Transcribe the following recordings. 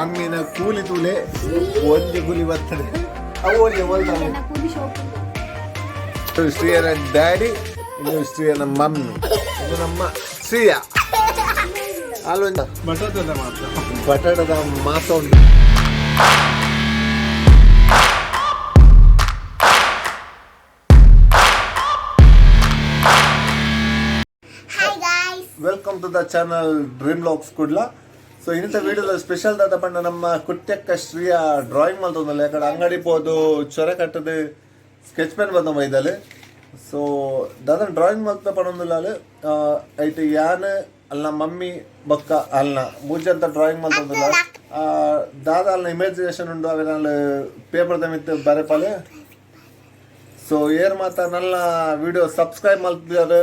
ಅಮ್ಮಿನ ಕೂಲಿ ತೂಲೆ ಒಂಜಿ ಕೂಲಿ ಬರ್ತದೆ. ಅವು ಒಂಜಿ ಒಲ್ದಾನೆ. ಶ್ರೀಯನ ಡ್ಯಾಡಿ, ಇದು ಶ್ರೀಯನ ಮಮ್ಮಿ, ಇದು ನಮ್ಮ ಶ್ರೀಯ. ಅಲ್ಲೊಂದು ಬಟಾಟದ ಮಾತ್ರ. ಬಟಾಟದ ಮಾಸ ಉಂಟು. Hi guys. Welcome to the channel Dream Logs Kudla. So ಇನ್ನಿತ ವಿಡಿಯೋದ ಸ್ಪೆಷಲ್ ದಾದ ಪಂಡ ನಮ್ಮ ಕುಟ್ಯಕ್ಕ ಶ್ರೀಯ ಡ್ರಾಯಿಂಗ್ ಮಲ್ತೊಂದಲ್ಲ. ಯಾಕಡೆ ಅಂಗಡಿ ಪೋದು ಚೊರೆ ಕಟ್ಟದು ಸ್ಕೆಚ್ ಪೆನ್ ಬಂದ ಮೈದಲ್ಲಿ. ಸೊ ದಾದ ಡ್ರಾಯಿಂಗ್ ಮಲ್ತ ಪಡೊಂದುಲ್ಲ. ಐಟ್ ಯಾನ್ ಅಲ್ಲ ಮಮ್ಮಿ ಬೊಕ್ಕ ಅಲ್ನ ಮೂಜಂತ ಡ್ರಾಯಿಂಗ್ ಮಲ್ತೊಂದುಲ್ಲ. ದಾದ ಅಲ್ನ ಇಮ್ಯಾಜಿನೇಷನ್ ಉಂಡು ಅವೆನಾಲ್ ಪೇಪರ್ ಮಿತ್ ಬರೆಪಾಲೆ. ಸೊ ಏರ್ ಮಾತ ನನ್ನ ವಿಡಿಯೋ ಸಬ್ಸ್ಕ್ರೈಬ್ ಮಲ್ತಿದ್ದಾರೆ.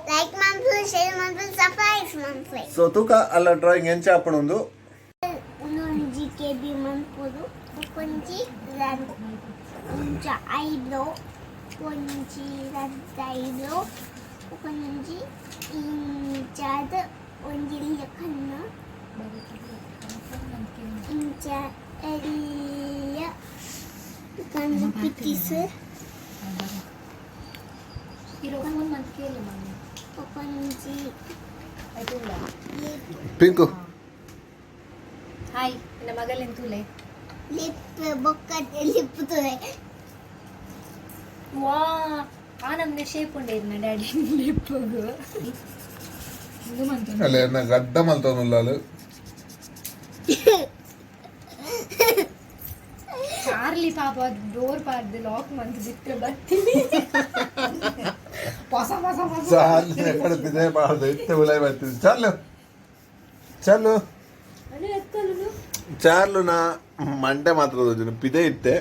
ಲೈಕ್ ಮನ್ಪುಲೆ, ಶೇರ್ ಮನ್ಪುಲೆ, ಸಬ್ಸ್ಕ್ರೈಬ್ ಮನ್ಪುಲೆ. ಸೊ ತೂಕ ಅಲ್ಲ ಡ್ರಾಯಿಂಗ್ ಎಂಚ ಆಪಣೊಂದು. ಉಂದೊಂಜಿ ಕೆಬಿ ಮನ್ಪುದು, ಒಂಜಿ ರಡ್ ಒಂಜಿ ಐಬ್ರೋ, ಒಂಜಿ ರಡ್ಡ್ ಐಬ್ರೋ, ಒಂಜಿ ಇಂಚಾದ ಒಂಜಿ ಕಣ್ಣು, ಇಂಚ ಎಲ್ಯ ಕಣ್ಣು ಪಿಟಿಸ್. ಒಂಜಿ. ಪಿಂಕು. ಹಾಯ್, ನನ್ನ ಮಗಲೆನ್ ತೂಲೆ. ಲಿಪ್ ಬೊಕ್ಕ ಲಿಪ್ ತುವೆ. ವಾ, ಆ ನಮ್ನೆ ಶೇಪ್ ಉಂಡೆ ಇರ್ನ ಡ್ಯಾಡಿ ಲಿಪ್ಪುಗು ಇದು ಮಂತು. ಅಲ್ಲ, ಎನ್ನ ಗಡ್ಡ ಮಲ್ತೊಂದುಲ್ಲ. ಚಾರ್ಲಿ ಪಾಪ ಡೋರ್ ಪಾರ್ದು ಲಾಕ್ ಮಂತ್ ಬಿಟ್ಟು ಬರ್ತೀನಿ ಹೊಸ ಹೊಸ ಹೊಸ. ಚಾಲು, ಎಕ್ಕಡೆ ಬಿದೆ ಬಾರ್ದು ಇತ್ತೆ ಉಲಾಯ್ ಬರ್ತೀನಿ. ಚಾಲು ಚಾಲು. ಅದೇ ಎತ್ತಲು. ಚಾರ್ಲು ನಾ ಮಂಡೆ ಮಾತ್ರ ತೋಜುನು. ಪಿದೆ ಇತ್ತೆ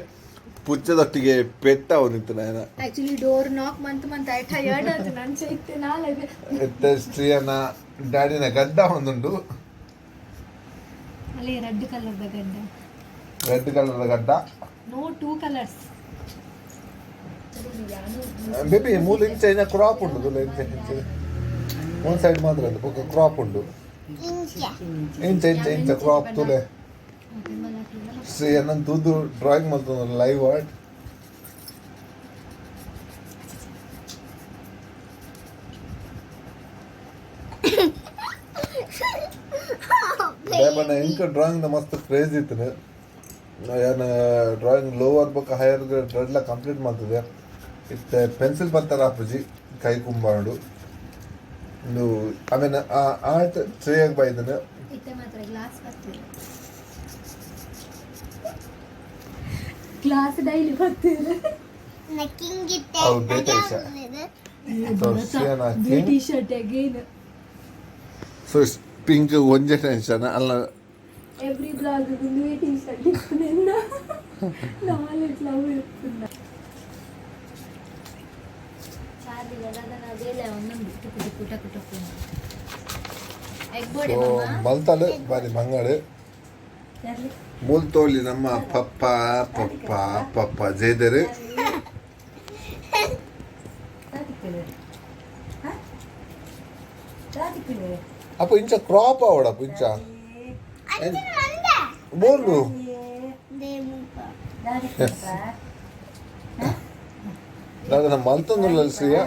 ಪುಚ್ಚದೊಟ್ಟಿಗೆ ಪೆಟ್ಟ ಅವನಿತ್ತು ನಾನು. ಆಕ್ಚುಲಿ ಡೋರ್ ನಾಕ್ ಮಂತ್ ಮಂತ್ ಆಯ್ತು, ಟಯರ್ಡ್ ಆಯ್ತು ನನ್ ಇತ್ತೆ ನಾಳೆ. ಇತ್ತೆ ಶ್ರೀಯನ ಡ್ಯಾಡಿನ ಗಡ್ಡ ಒಂದುಂಡು. ಅಲ್ಲಿ ರೆಡ್ ಕಲರ್ದ ಗಡ್ಡ. ರೆಡ್ ಕಲರ್ದ ಗಡ್ಡ. No to colours. ಬೇಬಿ, ಮೂಲು ಇಂಚ ಇನ್ನ ಕ್ರಾಪ್ ಉಂಡು ತುಲೆ. ಇಂಚ ಇಂಚ ಒಂದು ಸೈಡ್ ಮಾತ್ರ ಅದು ಬೊಕ್ಕ ಕ್ರಾಪ್ ಉಂಡು. ಇಂಚ. ಇಂಚ ಇಂಚ ಇಂಚ ಕ್ರಾಪ್ ತುಲೆ. ಶ್ರೀಯನ ತೂದು ಡ್ರಾಯಿಂಗ್ ಮಲ್ತೊಂದು ಲೈವ್ ಆರ್ಟ್. ಬಣ್ಣ ಇಂಕ ಡ್ರಾಯಿಂಗ್ ಮಸ್ತ್ ಕ್ರೇಜ್ ಇತ್ತು. ಯಾನ್ ಡ್ರಾಯಿಂಗ್ ಲೋವರ್ ಬೊಕ್ಕ ಹೈಯರ್ ಡ್ರೆಡ್ಲ ಕಂಪ್ಲೀಟ್ ಮಾಡ್ತದೆ ಇತ್ತೆ. ಪೆನ್ಸಿಲ್ ಪತ್ತರ ಆಪುಜಿ, ಕೈ ಕುಂಬಾಂಡು. ಇಂದು ಆಮೇಲೆ ಆ ಆರ್ಟ್ ಶ್ರೇಯಾಗ್ ಬೈದನೆ. ಇತ್ತೆ ಮಾತ್ರ ಗ್ಲಾಸ್ ಬರ್ತಿಲ್ಲ, ಗ್ಲಾಸ್ ಡೈಲಿ ಬರ್ತಿಲ್ಲ. ಕಿಂಗ್ ಇತ್ತೆ. ಅವು ಬೇತೆ ವಿಷಯ. ಸೊ ಶ್ರೇಯನ king. T shirt again. So pink ಒಂಜೆ ಟೆನ್ಷನ್ ಅಲ್ಲ. ಎವ್ರಿ ಬ್ಲಾಗ್ ಒಂದೇ ಟಿ ಶರ್ಟ್ ಇಪ್ಪುನೆನ್ನ ನಾಲೆಜ್ ಲವ್ ಇಪ್ಪುನ. ಸೊ ಮಲ್ತಾಲು ಬಾರಿ ಮಂಗಾಡು ಮೂಲ್ತೋಲಿ ನಮ್ಮ ಪಪ್ಪ ಪಪ್ಪ ಪಪ್ಪ ಜೈದರು. ಅಪ್ಪ ಇಂಚ ಕ್ರಾಪ್ ಅವಡಪ್ಪ ಇಂಚ. ಅಜ್ಜನ ಮಂದ. ಬೋರ್ಲು. ದೇಮುಪ. ದಾದ ಮಲ್ತೊಂದುಲ್ಲ ಶ್ರೀಯ.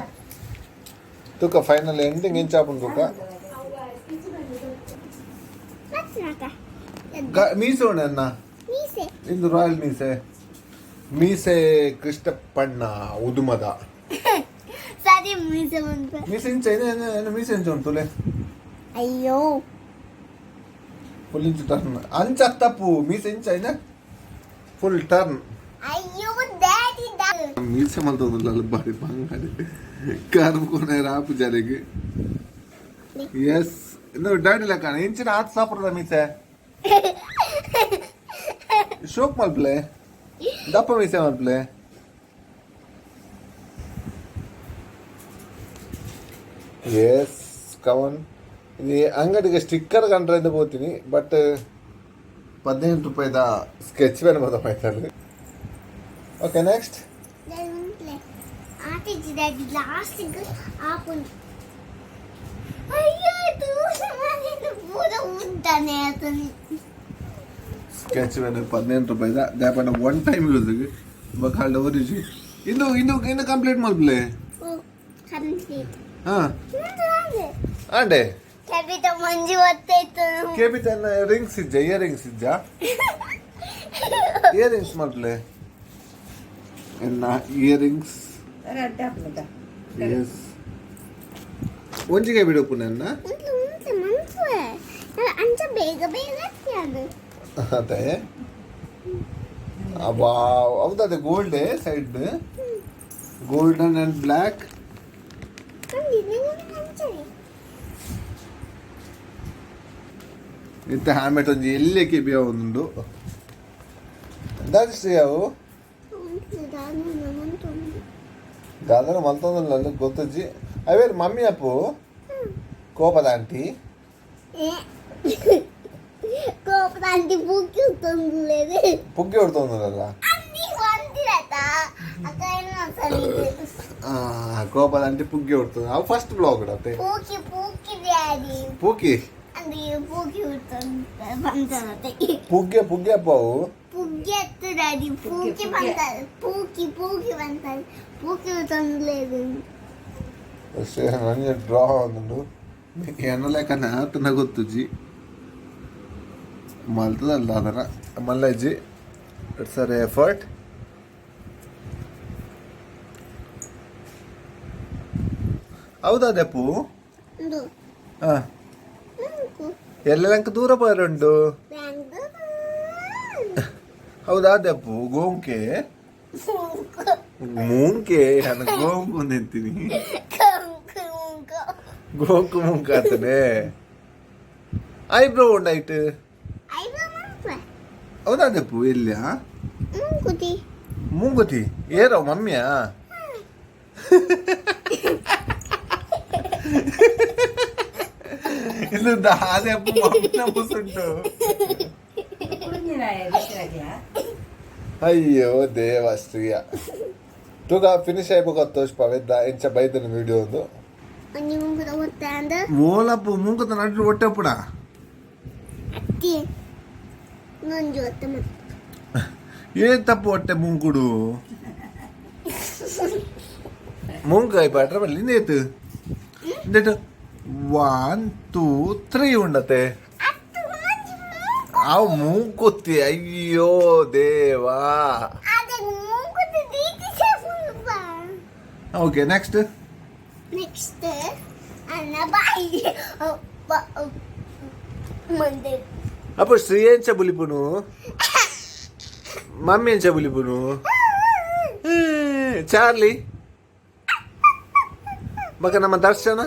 ತೂಕ ಫೈನಲ್ ಎಂಡಿಂಗ್ ಎಂಚ ಆಪುಂಡು ತೂಕ. ಮತ್ನಕ. ಮೀಸೆ ಉಂಡು ಅನ್ನ. ಮೀಸೆ. ಇಂದು ರಾಯಲ್ ಮೀಸೆ, ಮೀಸೆ ಕೃಷ್ಣಪ್ಪಣ್ಣ ಉದುಮದ. ಸರಿ, ಮೀಸೆ ಮಂದ. ಮೀಸೆ ಇಂಚ ಏನ ಮೀಸೆ ಇಂಚ ಉಂಟುಲೆ. ಅಯ್ಯೋ. ಫುಲ್ ಇಂಚು ಟರ್ನ್ ಅಂಚ ತಪ್ಪು. ಮೀಸೆ ಇಂಚ ಏನ ಫುಲ್ ಟರ್ನ್. ಅಯ್ಯೋ ಡ್ಯಾಡಿ. ಮೀಸೆ ಮಲ್ತೊಂದುಲ್ಲ ಬಾರಿ ಬಂಗಾಡಿ ಕರ್ಬ್ ಕೊನೆ ರಾಪು ಜಾರಿಗೆ. ಎಸ್, ಇನ್ನು ಡ್ಯಾಡಿ ಲೆಕ್ಕ ಇಂಚಿನ ಆತ್ ಸಾಪುರದ ಮೀಸೆ ಶೋಕ್ ಮಲ್ಪ್ಲೆ, ದಪ್ಪ ಮೀಸೆ ಮಲ್ಪ್ಲೆ. ಎಸ್ ಕವನ್, ಇದು ಅಂಗಡಿಗೆ ಸ್ಟಿಕ್ಕರ್ ಕಂಡ್ರೆ ಪೋತೀನಿ, ಬಟ್ 18 ರೂಪಾಯಿದ ಸ್ಕೆಚ್ ಪೆನ್ ಬದ. Okay, next. ಆಟಿಜಿ daddy, last ಆಪುಂಡು. Sketch pen 15 ರೂಪಾಯಿದ ದಾಪಂಡ one time use ಬೊಕ ಒರಿಜಿ. ಇಂದು ಇಂದು ಇಂದು ಕಂಪ್ಲೀಟ್ ಮಲ್ಪಲೆ. ಕಂಪ್ಲೀಟ್. ಹಾ, ಆಂಡೆ. ಕೆಬಿತ ಮಂಜು ಒತ್ತೈತು. ಕೆಬಿತ ರಿಂಗ್ಸ್ ಇಜ್ಜ? ಇಯರ್ ರಿಂಗ್ಸ್ ಇಜ್ಜ? ಇಯರ್ ರಿಂಗ್ಸ್ ಮಲ್ಪಲೆ. ಎನ್ನ ಇಯರ್ ರಿಂಗ್ಸ್. ಎಸ್, ಒಂಜಿಗೆ ಬಿಡು ಪುನನ್ನ. ಉಂಟು ಉಂಟು ಮನ್ಸು ಅಂಚ ಬೇಗ ಬೇಗ ಅದು. ಅದೇ, ವಾವ್, ಹೌದು, ಅದೇ gold side, golden and black. ಇತ್ತೆ ಹ್ಯಾಮೆಟ್ ಒಂಜಿ ಎಲ್ಲೆ ಕೆಬಿಯ ಒಂದುಂಡು ದಾದ ಶ್ರೀ ಅವು. ದಾದನ ಮಲ್ತೊಂದುಲ್ಲ, ಗೊತ್ತಜ್ಜಿ. ಅವೇರು ಮಮ್ಮಿ ಅಪ್ಪು ಕೋಪದ ಆಂಟಿ. ಕೋಪದ ಆಂಟಿ ಪುಗ್ಗಿ ತಂದುಲೇದೆ. ಪುಗ್ಗಿ ಹೊಡ್ತೊಂದುಲ್ಲ. ಅಂದಿ ಒಂದಿರತ ಅಕ್ಕ ಏನು ಸರಿ. ಕೋಪದ ಆಂಟಿ ಪುಗ್ಗಿ ಹೊಡ್ತದ ಅವು ಫಸ್ಟ್ ಬ್ಲಾಗ್ ಅತ್ತೆ. ಪೂಕಿ ಪೂಕಿ ಡ್ಯಾಡಿ. ಪೂಕಿ. ಅಂದಿ ಪೂಕಿ ಬಂತನತೆ. ಪುಗ್ಗೆ ಪುಗ್ಗೆ ಅಪ್ಪ ಅವು. ಪುಗ್ಗಿ ಅತ್ತು ಡ್ಯಾಡಿ, ಪೂಕಿ ಬಂತ, ಪೂಕಿ ಪೂಕಿ ಬಂತ, ಪೂಕಿ ತಂದುಲೇದು. ನನಗೆ ಡ್ರಾ ಒಂದುಂಡು ಎನ್ನ ಲೆಕ್ಕನ ಆತನ ಗೊತ್ತುಜ್ಜಿ, ಮಲ್ತದಲ್ಲ ಅದನ್ನ ಮಲ್ಲಜ್ಜಿ. It's our effort. ಹೌದಾ ದಪ್ಪು? ಉಂದು. ಹಾಂ. ನಂಕು. ಎಲ್ಲ ದೂರ ಬರುಂಡು. ಬ್ಯಾಂಕ್. ಹೌದಾ ದಪ್ಪು? ಗೋಂಕೆ ಮೂಂಕೆ, ನಾನು ಗೋಂಕು ನಿಂತೀನಿ. ಕಂಕು ಮುಂಕು. ಗೋಂಕು ಮೂಂಕು ಆತನೆ. ಐಬ್ರೋ ಉಂಡಾಯ್ತು. ಐಬ್ರೋ ಮಂತ್ವೆ. ಹೌದಾ ದಪ್ಪು? ಎಲ್ಲಿಯ? ಮುಂಕುತಿ. ಮೂಗುತಿ ಏರೋ ಮಮ್ಮಿಯಾ? ಇದು ದಾದೆ ಅಪ್ಪು, ಮಮ್ಮಿನ ಮುಸುಂಟು. ಅಯ್ಯೋ ದೇವ, ಶ್ರೀಯ ತೂಗ ಫಿನಿಶ್ ಆಯ್ಬೇಕು ತೋಷ್ಪ ಎಂಚ ಬೈದನ ವಿಡಿಯೋ ಒಂದು. ಒಂಜಿ ಮುಂಕುದ ಗೊತ್ತಾಂದ. ಓಲಪ್ಪು, ಮೂಗುತ ನಡ್ಲು ಹೊಟ್ಟೆ ಪುಡ. ಅತ್ತಿ ನಂಜು ಒತ್ತ ಮತ್ತೆ. ಏನ್ ತಪ್ಪು ಹೊಟ್ಟೆ ಮೂಂಕುಡು ಮೂಂಕಾಯಿ ಪಾಟ್ರ ಬಲ್ಲಿ ಇಂದೇತು ಇಂದೇತು 1 2 3 ಉಂಡತೆ. ಅತ್ತು ಒಂಜಿ ಮುಂಕು. ಅವು ಮೂಂಕುತ್ತಿ, ಅಯ್ಯೋ ದೇವಾ. ಅದೇ ಮುಂಕುತಿ ದೀತಿ ಸ್ವಲ್ಪ. Okay, next. Next ಅನ್ನ ಬಾಯಿ ಮುಂದೆ. ಅಪ್ಪ, ಶ್ರೀ ಎಂಚ ಬುಲಿಪುನು? ಮಮ್ಮಿ ಎಂಚ ಬುಲಿಪುನು? ಚಾರ್ಲಿ ಮಗ ನಮ್ಮ ದರ್ಶನ.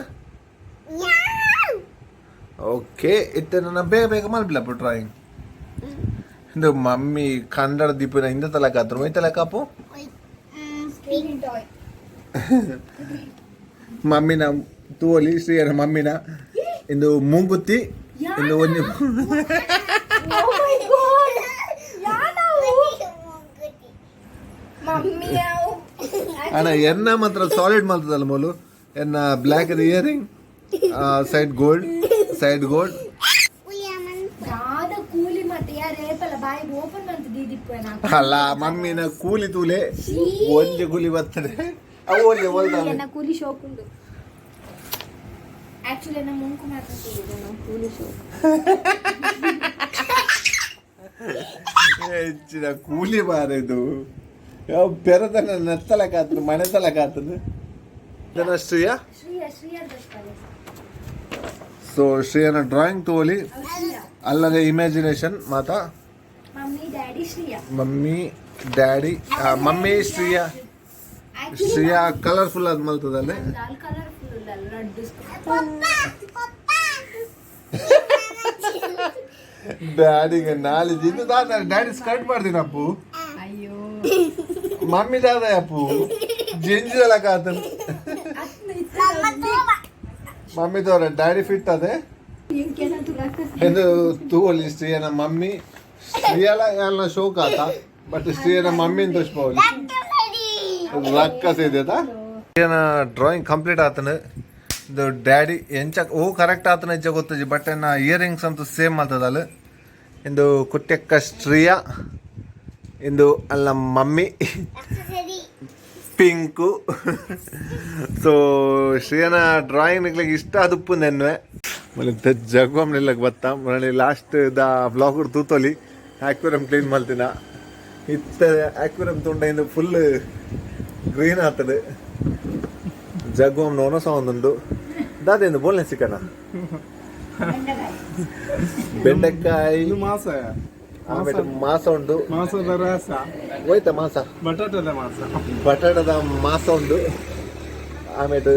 ಓಕೆ, ಇತ್ತೆ ನನ್ನ ಬೇಗ ಬೇಗ ಮಲ್ಪಿಲ್ಲಪ್ಪ ಡ್ರಾಯಿಂಗ್. ಇದು ಮಮ್ಮಿ ಕನ್ನಡ ದೀಪಿನ ಹಿಂದೆ ತಲಕ ಹತ್ರ ಮೈ ತಲಕ ಅಪ್ಪು. ಮಮ್ಮಿನ ತೂವಲಿ, ಶ್ರೀಯನ ಮಮ್ಮಿನ ಇಂದು ಮೂಗುತ್ತಿ, ಇಂದು ಒಂಜಿ. ಮಮ್ಮಿ. ಅಣ್ಣ, ಎನ್ನ ಮಾತ್ರ ಸಾಲಿಡ್ ಮಾಡ್ತದಲ್ಲ ಮೋಲು. ಎನ್ನ black earring, side gold, side gold. ದಾದ ಕೂಲಿ ಮತ್ತೆ ಯಾರು ಏಪಲ್ಲ ಬಾಯಿ ಓಪನ್ ಮಂತ್ ದೀದಿಪ್ಪ. ಅಲ್ಲ, ಮಮ್ಮಿನ ಕೂಲಿ ತೂಲೆ, ಒಂಜಿ ಕೂಲಿ ಬರ್ತದೆ, ಅವು ಒಂಜಿ ಒಲ್ದಾನೆ. ಎನ್ನ ಕೂಲಿ ಶೋಕ್ ಉಂಡು. ಆಕ್ಚುಲಿ ನಮ್ಮ ಮುಂಕು ಮಾತ್ರ ತೂಗುದು, ನಮ್ಮ ಕೂಲಿ ಶೋಕ್. ಹೆಚ್ಚಿನ ಕೂಲಿ ಬಾರದು ಯಾವ ಪೆರದನ ನೆತ್ತಲಕಾತನು ಮನೆ ತಲಕಾತನು ಇದನ್ನ ಶ್ರೀಯ. ಶ್ರೀಯ ಶ್ರೀಯ ದರ್ಶನ. ಸೊ ಶ್ರೀಯನ ಡ್ರಾಯಿಂಗ್ ತೋಲಿ ಅಲ್ಲದೆ ಇಮ್ಯಾಜಿನೇಷನ್ ಮಾತಾ. Mummy daddy Shriya. Mummy daddy, mummy Shriya. Shriya colourful ಅದ್ ಮಲ್ತದಲ್ಲೇ. ದಾಲ್ ಕಲರ್ಫುಲ್ ಅಲ್ಲ ಲಡ್ಡು. ಡ್ಯಾಡಿಗೆ ನಾಳೆ ಇದು ದಾದ ಡ್ಯಾಡಿ ಸ್ಕರ್ಟ್ ಮಾಡ್ತೀನಿ ಅಪ್ಪು. ಅಯ್ಯೋ. ಮಮ್ಮಿ ದಾದ ಅಪ್ಪು ಜಿಂಜಿದಲ್ಲ ಕಾತನು. ಮಮ್ಮಿ ತೋರ ಡ್ಯಾಡಿ ಫಿಟ್ ಅದೇ. ಎಂದು ತೂವಲಿ ಶ್ರೀಯನ ಮಮ್ಮಿ ಶ್ರೀಯಲ ಎಲ್ಲ ಶೋಕ್ ಆತ, ಬಟ್ ಶ್ರೀಯನ ಮಮ್ಮಿ ತೋರಿಸ್ಬೋದು ರಕ್ಕಸ ಇದೆಯಾ. ಶ್ರೀಯನ ಡ್ರಾಯಿಂಗ್ ಕಂಪ್ಲೀಟ್ ಆತನು. ಇದು ಡ್ಯಾಡಿ. ಎಂಚ ಓ ಕರೆಕ್ಟ್ ಆತನ ಇಜ್ಜ ಗೊತ್ತಜಿ, ಬಟ್ ಎನ್ನ ಇಯರಿಂಗ್ಸ್ ಅಂತೂ ಸೇಮ್ ಮಾಡ್ತದಲ್ಲ. ಇಂದು ಕುಟ್ಯಕ್ಕ ಶ್ರೀಯಾ, ಇಂದು ಅಲ್ಲ ಮಮ್ಮಿ. ಸರಿ. ಪಿಂಕು. ಸೊ ಶ್ರೀಯನ ಡ್ರಾಯಿಂಗ್ ನಿಕ್ಲಿಗೆ ಇಷ್ಟ ಅದುಪ್ಪು ನೆನ್ವೆ. ಮಲ್ಲಿ ಜಗ್ವಮ್ ನಿಲ್ಲಕ್ ಬತ್ತ ಮರಳಿ ಲಾಸ್ಟ್ the blog ತೂತೊಲಿ. ಆಕ್ವೇರಿಯಂ ಕ್ಲೀನ್ ಮಲ್ತಿನ. ಇತ್ತ ಆಕ್ವೇರಿಯಂ ತುಂಡ ಇಂದು ಫುಲ್ ಗ್ರೀನ್ ಆತದೆ. ಜಗ್ವಮ್ ನೋನ ಸಹ ಒಂದುಂಡು. ದಾದೇಂದು ಬೋಲ್ನೆ ಸಿಕ್ಕನ ಬೆಂಡೆಕಾಯಿ. ಇದು ಮಾಸ. ಆಮೇಲೆ ಮಾಸ ಉಂಡು. ಮಾಸದ ರಸ. ಹೋಯ್ತಾ ಮಾಸ? ಬಟಾಟದ ಮಾಸ. ಬಟಾಟದ ಮಾಸ ಉಂಡು. ಆಮೇಲೆ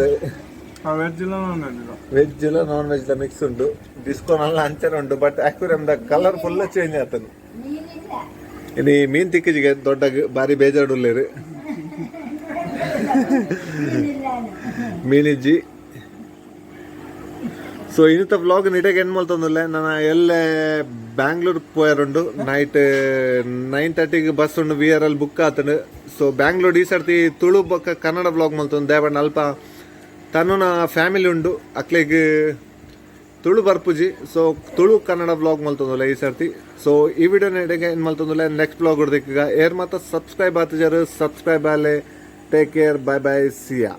ವೆಜ್ ಇಲ್ಲ, ನಾನ್ ವೆಜ್ ಇಲ್ಲ. ವೆಜ್ ಇಲ್ಲ, ನಾನ್ ವೆಜ್ ಮಿಕ್ಸ್ ಉಂಡು. ಡಿಸ್ಕೋನ್ ಅಲ್ಲ ಅಂಚನೆ ಉಂಡು, but aquarium the colour full change ಆತನು. ಇನಿ ಮೀನ್ ತಿಕ್ಕಿಜಿಗೆ ದೊಡ್ಡ ಬಾರಿ ಬೇಜಾರುಲ್ಲೇರು ಮೀನಿಜ್ಜಿ. ಸೊ ಇನ್ನಿತ ವ್ಲಾಗ್ ನಿಟೆಗೆ ಎಂಡ್ ಮಲ್ತೊಂದುಲ್ಲೆ. ನನ್ನ ಎಲ್ಲೆ ಬ್ಯಾಂಗ್ಳೂರ್ ಪೋಯರುಂಡು. ನೈಟ್ 9:30ಗೆ ಬಸ್ ಉಂಡು, we are L book ಆತಂಡು. ಸೊ ಬ್ಯಾಂಗ್ಳೂರ್ ಈ ಸರ್ತಿ ತುಳು ಬೊಕ್ಕ ಕನ್ನಡ ವ್ಲಾಗ್ ಮಲ್ತೊಂದು. ದೇವಣ್ಣ ಅಲ್ಪ ತನ್ನುನ ಫ್ಯಾಮಿಲಿ ಉಂಡು, ಅಕ್ಲೆಗ್ ತುಳು ಬರ್ಪುಜಿ. ಸೊ ತುಳು ಕನ್ನಡ ವ್ಲಾಗ್ ಮಲ್ತೊಂದುಲ್ಲ ಈ ಸರ್ತಿ. ಸೊ ಈ ವಿಡಿಯೋ ನೆಡೆಗೆ ಏನು ಮಲ್ತೊಂದುಲ್ಲ. ನೆಕ್ಸ್ಟ್ ವ್ಲಾಗ್ ಹೊಡ್ದಿಕ್ಕ ಏರ್ ಮಾತ ಸಬ್ಸ್ಕ್ರೈಬ್ ಆತಜಾರು ಸಬ್ಸ್ಕ್ರೈಬ್ ಆಲೆ. Take care, bye bye, see ya.